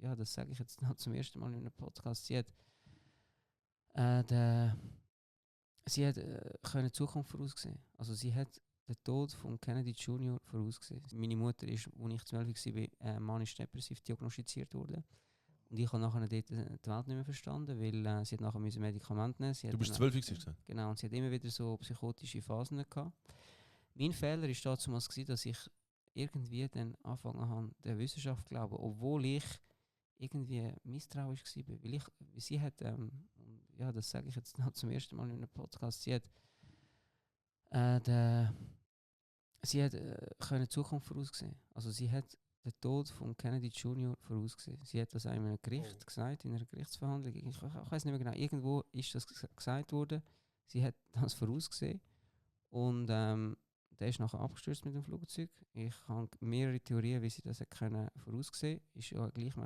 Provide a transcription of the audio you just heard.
ja, das sage ich jetzt noch zum ersten Mal in einem Podcast, sie hat können die Zukunft voraussehen. Also sie hat den Tod von Kennedy Jr. vorausgesehen. Meine Mutter ist, als ich 12 war, manisch-depressiv diagnostiziert worden. Und ich habe nachher dort die Welt nicht mehr verstanden, weil sie hat nachher Medikamente nehmen. Du bist 12 gewesen? Genau, und sie hat immer wieder so psychotische Phasen gehabt. Mein Fehler war damals, dass ich irgendwie dann angefangen habe, der Wissenschaft zu glauben, obwohl ich irgendwie misstrauisch war. Weil sie hat, ja, das sage ich jetzt noch zum ersten Mal in einem Podcast, sie hat können die Zukunft voraussehen. Also sie hat den Tod von Kennedy Jr. vorausgesehen. Sie hat das in einem Gericht gesagt, in einer Gerichtsverhandlung. Ich weiß nicht mehr genau, irgendwo ist das gesagt worden. Sie hat das vorausgesehen und der ist nachher abgestürzt mit dem Flugzeug. Ich habe mehrere Theorien, wie sie das können voraussehen. Ist ja gleich